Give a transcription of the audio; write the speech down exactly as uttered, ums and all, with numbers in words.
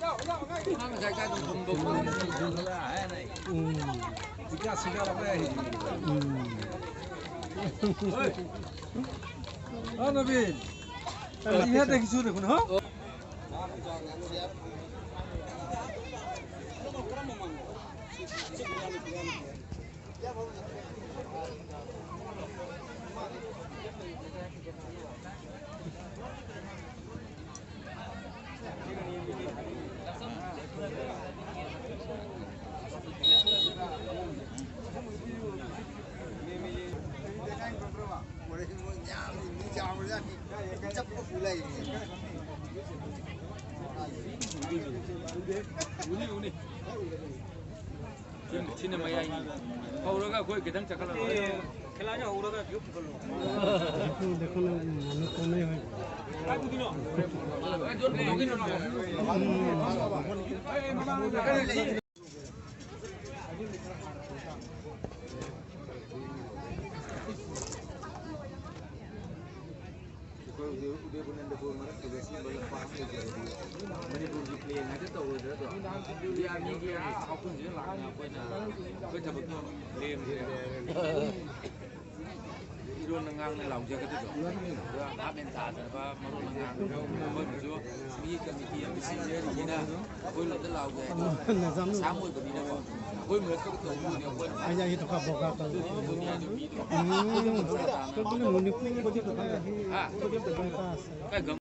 Hmm. Hmm. Oh, Nobin. Iya, thank you, Nobin, ha? Uni, uni. Chin, chin maya ini. Haura ka koi kedang chakala. Khela ja haura ka kyo pukalo. Dekho, dekho na, manu kome hai. Koi ude, ude pun anda pun mana tugas ni bala pas ke jadi. Mane pun di play na to udah to. Dia ni dia aku je lah na koi na. Koi tabak to. Lem dia. Iron nangang na lau jaga to. Dia ha benta ta ba maron nangang. Koi jo. Mi kami dia mesti jadi ni na. Koi lo ta lau jaga. Samu beri na. Koi mereka to mu dia koi. Aya itu ka boga to. Koi dia tu mi tu. Hmm. Koi ni muni koi ni koi tu ka. Ha. Koi dia tu ka. Koi gam.